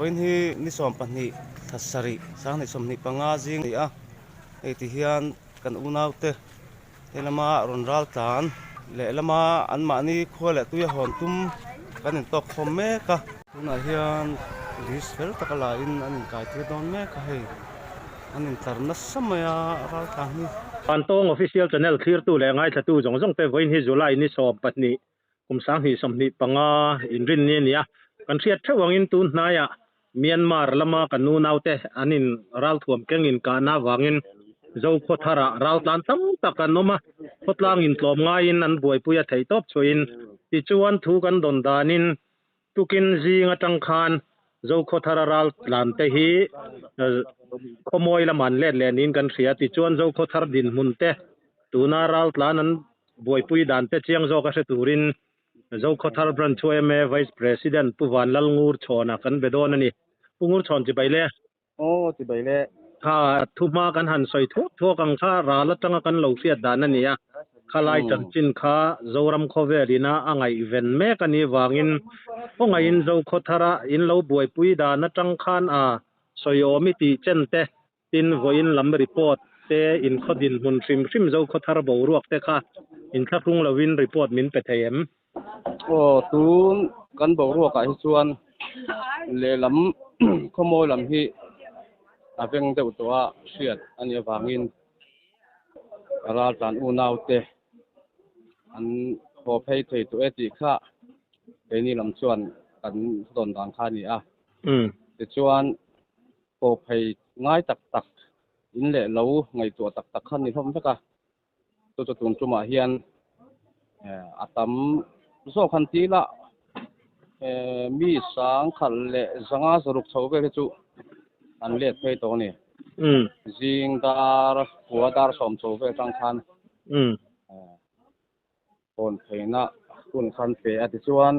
Vawiin hi ni 12 thla sarih sanghnih 25 zing a ni a, hei ti hian kan unaute he lama rawn ral tlan leh lama anmahni khua leh tuia hawn tum kan intawk khawm mek a. Tunah hian list fel taka lain an inkai tir dawn mek a hei an intlar nasa mai a ral tlan hi. Vantawng Official Channel thlirtu leh ngaithlatu zawng zawng te vawiin hi July ni 12 kum 2025 inrinni a ni a, kan hriat theuh angin tun hnaiah Myanmar lama kan unaute an in ralthuam keng inkahna avangin Zokhawtharah raltlan tam tak an awm a, khawtlang intlawm ngaiin an buaipui a theih tawp chhuahin tichuan thu kan dawn danin tukin zing atang khan Zokhawthara raltlan te hi khawmawi lamah an let leh niin kan hria tichuan Zokhawthar dinhmun te tuna raltlan an buaipui dan te chiang zawk a hre turin Zokhawthar Branch yma Vice President Pu Vanlalngur Chhawna kan be dawn a ni. Pu Ngur Chhawn chibai le. Aw chibai le. Kha thuhma kan han sawi thuak thuak ang kha ral atanga kan lo hriat dan a ni a. Khalai chanchin kha Zoram khawvel ina a ngaihven mek a nih vangin khawngaihin Zokhawthara in lo buaipui dan atang khan a sawiawm i tih chen te Tin, vawiin lam report te, inkhaw dinhmun hrim hrim Zokhawthar boruak te kha inthlahrung lovin report min pe thei em? Aw, tun kan boruakah hi chuan lehlam khawmawi lam hi a veng deuh tawh a hriat a nih avangin raltlan unaute an haw phei thei tawh e tih kha keini lam chuan kan dawn dan kha a ni a. Tichuan. Haw phei ngai tak tak in leh lo ngaihtuah tak tak kha ni hlawm vek a, chu chu tun tumah hian a tam zawk han ti ila mi sang khalh leh zanga zaruk chho vel hi chu an let phei tawh a ni. Zing dar kua dar sawm chho vel atang khan hawn pheina hun khan pe a tichuan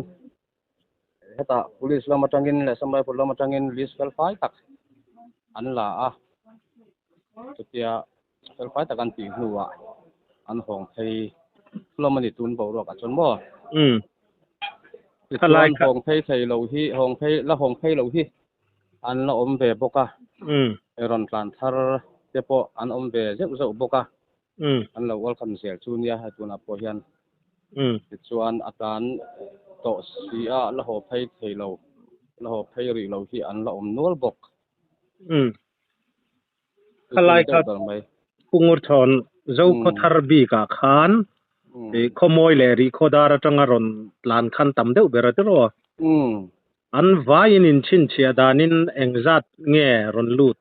Hetah police lam atangin leh Assam Rifle lam atangin list fel fai tak an la a, chutia fel fai tak an tih hnuah an hawng phei hlawm a ni tun boruak ah chuan maw? Tichuan hawng phei thei lo hi hawng phei la hawng phei lo hi an la awm ve bawk a, rawn tlan thar te pawh an awm ve zeuh zeuh bawk a. An lo welcome zel chu nia hei tunah pawh hian tichuan a tlan tawh si a la haw phei thei lo la haw phei rih lo hi an la awm nual bawk. Khalai kha Pungurthawn Zokhawthar bikah khan khawmawi leh Rihkhawdar atanga rawn tlan khan tam deuh ber a tiraw? An vaiin inchhinchhiah danin engzat nge rawn lut?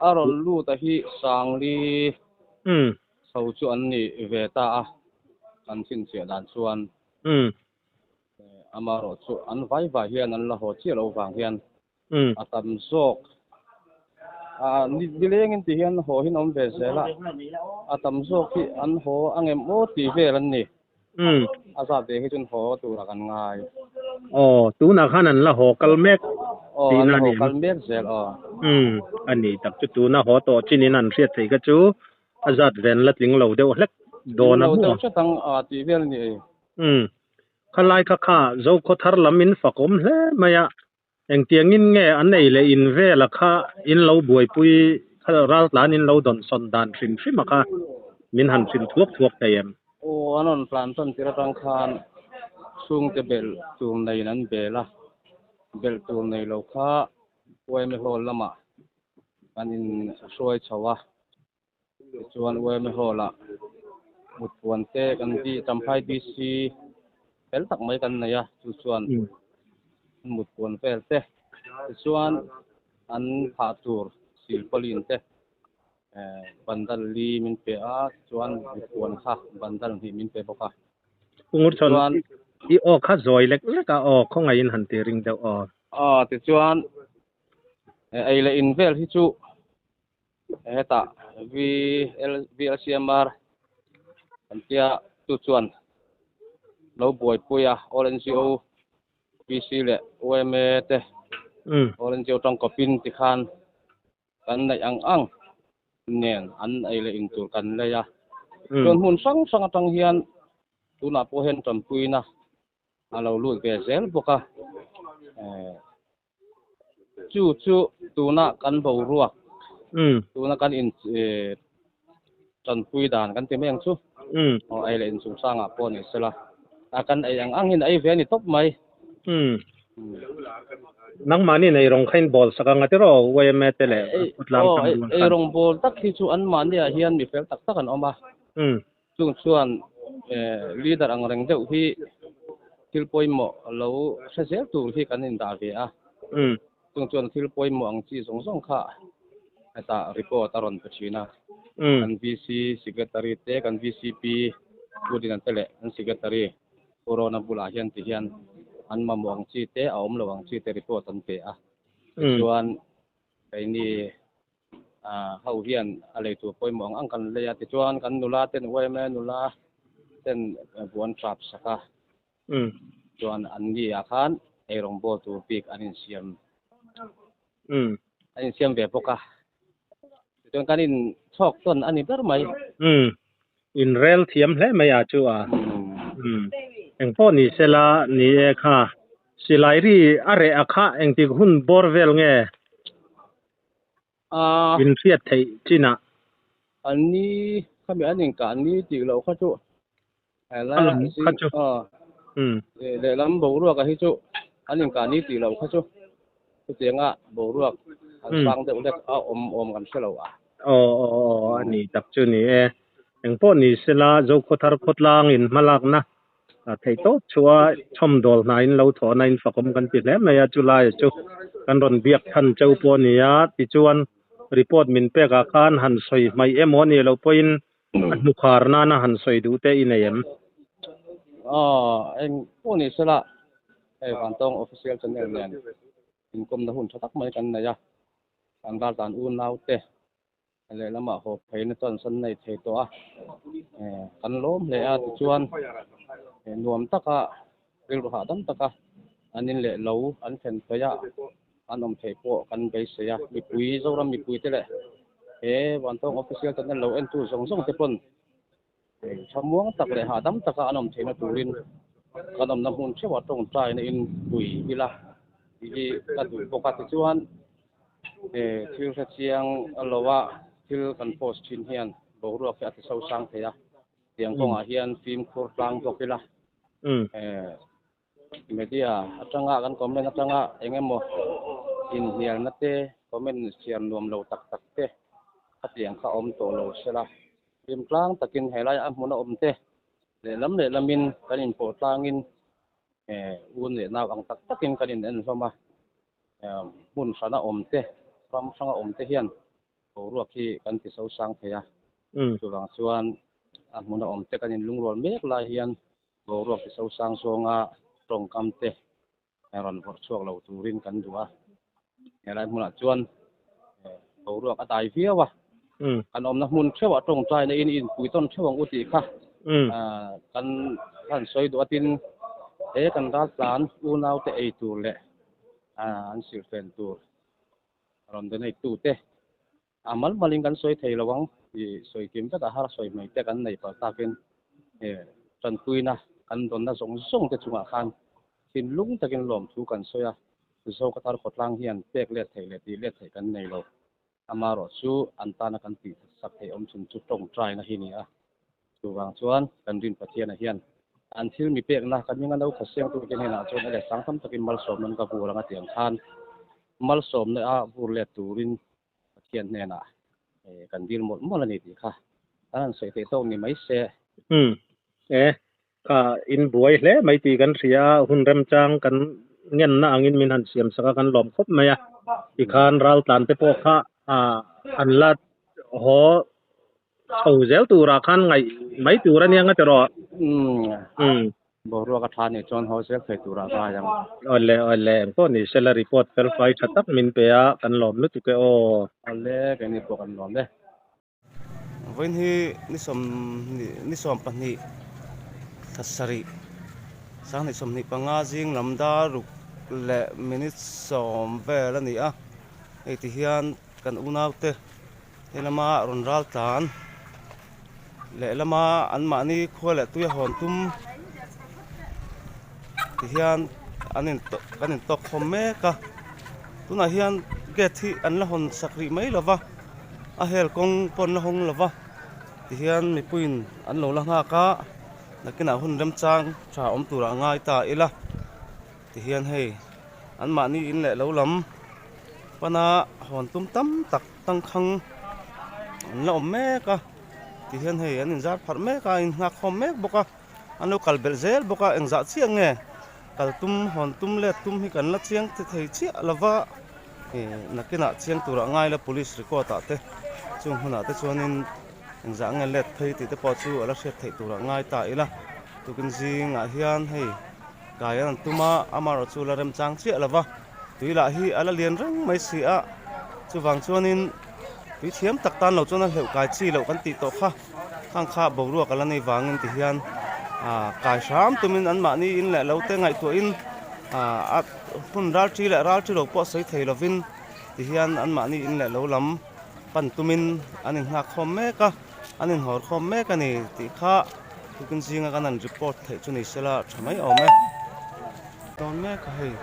A rawn lut a hi Sangli chho chu an ni ve ta a, kan chhinchhiah dan chuan amaherawh chu an vai vai hian an la haw chiah loh vang hian a tam zawk a nilengin ti hian haw hi an awm ve zel a, a tam zawk hi an haw angem aw tih vel an ni. A zat ve hi chuan haw turah kan ngai. Aw, tunah khan an la haw kal mek Aw, an la haw kal mek zel aw. Umm, a ni tak chu tuna haw tawh chinin an hriat theih kha chu a zat ven la tling lo deuh hlek dawn a maw? Tling lo deuh hret ang a tih vel a ni ei. Umm, khalai kha kha Zokhawthar lam in fakawm hle mai a, engtiangin nge an ei leh in vela kha in lo buaipui kha raltlan in lo dawnsawn dan hrim hrim a kha min han hrilh thuak thuak thei em? Aw, an rawn tlan tan tir atang khan chhungte belh tur neiin an bel a, belh tur nei lo kha yma Hall lamah an inhruai chho a, Tichuan yma Hall ah mutpuan te kan di Champhai DC fel tak mai kan nei a, chu chuan mutpuan vel te tichuan an phah tur silpauline te bandal li min pe a, tichuan mutpuan kha bandal hnih min pe bawk a. Tichuan i aw kha zawi lek lek a aw khawngaihin han ti ring deuh aw. Aw tichuan ei leh in vel hi chu Hetah VLCMR kan tia chu chuan lo buaipui a All NGO PC leh yma te All NGO tangkawpin tikhan kan neih ang ang nen an ei leh in tur kan lei a. Chuan hmun hrang hrang atang hian tunah pawh hian tanpuina a lo lut ve zel bawk a. Chu chu tuna kan boruak, tuna kan in tanpui dan kan ti mai ang chu. Aw ei leh inchungchangah pawh ni sela, a kan ei ang ang hian a ei ve a ni tawp mai. Nangmahni in eirawng kha in bawl sak ang a tiraw yma te leh khawtlang Aw eirawng bawl tak hi chu anmahniah hian mi fel tak tak an awm a. Chung chuan leader ang reng deuh hi thil pawimawh lo hre zel tur hi kan indah ve a. Chung chuan thil pawimawh ang chi zawng zawng kha hetah report a rawn pe thin a. Kan VC Secretary te, kan VCP Pu Dina te leh kan Secretary Pu Rona bulah hian ti hian an mamawh ang chi te, a awm lo ang chi te report an pe a. Tichuan keini ho hian a lei tur pawimawh ang ang kan lei a, tichuan kan nula ten yma nula ten buan tap sak a, chuan an ni ah khan eirawng bawl tur bik an insiam an insiam ve bawk a, tichuan kan in chhawk tawn a ni ber mai. In rel thiam hle mai a chu a. Engpawh ni sela ni e kha silai ri a reh a kha engtik hun bawr vel nge in hriat theih chin ah. An ni khami an inkah ni tih loh kha chu helai kha chu lehlam boruak ah hi chu an inkah ni tih loh kha chu chutianga boruak an sang deuh hlek a awm awm kan hre lo a. Aw aw aw a ni tak chu ni e. Engpawh ni sela Zokhawthar khawtlang in hmalakna theih tawp chhuah a chhawmdawl hna in lo thawhna in fakawm kan ti hle mai a, chulai chu kan rawn biak than cheu pawh a ni a, tichuan report min pek ah khan han sawi hmaih emaw a nih loh pawhin a hnukhar nana han sawi duh te i nei em? Aw, eng pawh ni sela hei Vantawng Official Channel nen inkawmna hun tha tak mai kan nei a, kan raltlan unau te lehlamah haw pheina chuan san nei thei tawh a, kan lawm hle a tichuan nuam taka rilru hahdam taka an in leh lo an thlen phei a, an awm theih pawh kan beisei a, mipui Zoram mipui te leh he Vantawng Official channel lo entu zawng zawng te pawn thamuang tak leh hahdam taka an awm theihna turin kan awmna hmun theuh a tawngtaina in pui ila tih hi ka duh bawk a tichuan thil hre chiang lo a thil kan post thin hian boruak hi a ti so sang thei a tiang kawngah hian fimkhur tlang bawk ila Media atanga kan comment atanga eng emaw inhnialna te, comment chhiar nuam lo tak tak te khatiang kha awm tawh lo sela. Hlimtlang takin helai a hmun a awm te lehlam lehlamin kan inpawh tlangin un leh nau ang tak takin kan in en hlawm a. Hmun hrana awm te, ram hranga awm te hian boruak hi kan ti so sang thei a. Chuvang chuan a hmun a awm te kan inlungrual mek lai hian Boruak ti sosang zawnga tawngkam te rawn vawrh chhuak lo turin kan duh a, helai hmunah chuan boruak a dai viau a, kan awmna hmun theuhah tawngtaina in inpui tawn theuh ang u tih kha kan han sawi duh a, tin he kan raltlan unaute ei tur leh an silhfen tur rawn donate tute A mal malin kan sawi thei lo ang tih sawi kim vek a har sawi mai te kan nei palh takin tanpuina kan dawnna zawng zawng te chungah khan thinlung takin lawmthu kan sawi a, Zokathar khawtlang hian pek let theih leh tih let theih kan nei lo. Amaherawh chu an tana kan tih sak theih awm chhun chu tawngtaina hi ni a, chuvang chuan kan rin Pathiana hian an thil mi pekna kan hminga no kha siangtute hnenah chuan a let sang tam takin malsawmna an ka vur ang a tih ang khan malsawmna a vur let turin Pathian hnenah kan dil mawlh mawlh a ni tih kha kan han sawi theih tawk ni mai se. Umm e, kha in buai hle mai tih kan hria a, hun remchang kan ngenna angin min han siam sak a, kan lawm khawp mai a. Tikhan raltlan te pawh kha an la haw chho zel turah khan ngaih mai tur a nia nga tiraw? Umm. Boruak a tha nih chuan haw zel thei turah ngai ang. Awle awle engpawh ni sela report fel fai tha tak min pe a kan lawm lutuk e aw. Awle keini pawh kan lawm e. Vawiin hi ni sawm ni 12 thla sarih 2025 zing lam dar ruk leh minute sawm vel a ni a, hei ti hian kan unaute He lama rawn ral tlan lehlama anmahni khua leh tui a hawn tum ti hian an in kan intawk khawm mek a. Tunah hian gate hi an la hawn sak rih mai lova, a hel kawng pawh an la hawng lova tihian mipuiin an lo la nghak a, nakinah hun remchang tha awm turah a ngai ta ila tihian hei anmahni in leh lo lam pana hawn tum tam tak tangkhang an la awm mek a tihian hei an inzar pharh mek a, an innghak khawm mek bawk a. An lo kal belh zel bawk a, engzah chiah nge kal tum, hawn tum, let tum hi kan la chiang thei chiah lo va, ih nakinah chiang turah ngai la police record ah te chung hunah te chuanin engzah nge let phei tih te pawh chu a la hriat theih turah ngai ta ila, tukin zingah hian hei kai an tum a, amaherawh chu la remchang chiah lo va, tui lah hi a la lian reng mai si a, chuvang chuanin tui thiam tak tan lo chuan a hleuh kai chi loh kan tih tawh kha. Khang kha boruak a la nei vangin ti hian ah kai hram tumin anmahni in leh lo te ngaihtuahin ah a hun ral thi leh ral thi lo pawh sawi thei lovin ti hian anmahni in leh lo lam pan tumin an inghak khawm mek a, an inhawr khawm mek a ni tih kha tukin zinga kan han report theih chu ni sela tha mai awm e. Dawn mek a hei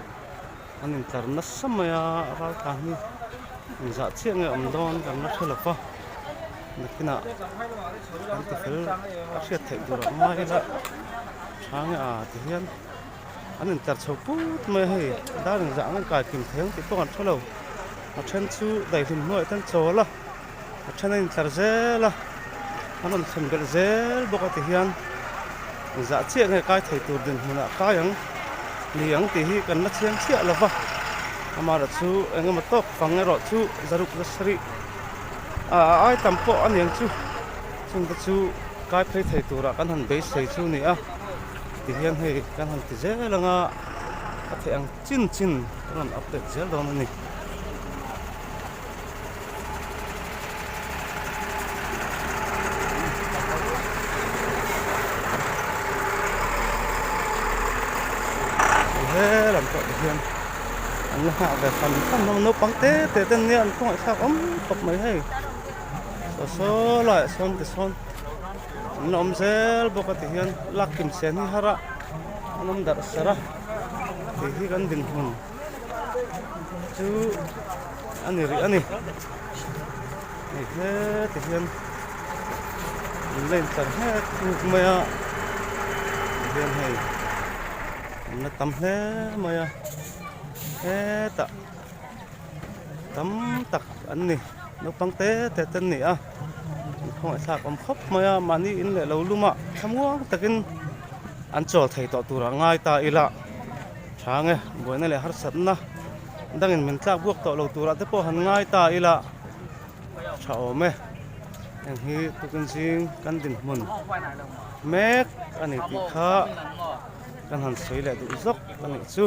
an intlar nasa mai a raltlan hi engzah chiah nge awm dawn kan la hre lo va. Nakinah an ti fel a hriat theih tur a ngai ila tha nge a ti hian an intlar chho put mai a hei dar inzah ang an kai kim thei ang tih pawh an hre lo a then chu daihlim hnuaiah te an chawl a a then an intlar zel a an rawn thlen belh zel bawk a ti hian inzah chiah nge kai thei tur dinhmunah kai ang ni ang tih hi kan la chiang chiah lo va amaherawhchu engemaw tawk fang erawh chu zaruk la sarih. A ai tam pawh a niang chu chungte chu kai phei thei turah kan han beisei chu a ni a tihian hei kan han ti zel ang a a theih ang chin chin kan rawn update zel dawn a ni. He lam pawh tihian. An la nghah ve fan fan hlawm a naupang te te te an nia an khawngaihthlak awm khawp mai hei saw saw laiah sawn tisawn an la awm zel bawk a tihian lak kim sen hi har a an awm darh sarh a tih hi kan dinhmun chu a ni rih a ni hei he tihian an la intlar hlek hluk mai a tihian hei. An la tam hle mai a hetah tam tak an ni naupang te te te an ni a an khawngaihthlak awm khawp mai a mahni in leh lo lum ah thlamuang takin an chawl thei tawh tur ah ngai ta ila tha nge buaina leh harsatna dangin min tlak buak tawh lo tur ah te pawh han ngai ta ila tha awm e heng hi tukin zing kan dinhmun mek a ni tih kha. Kan han sawi leh duh zawk a nih chu.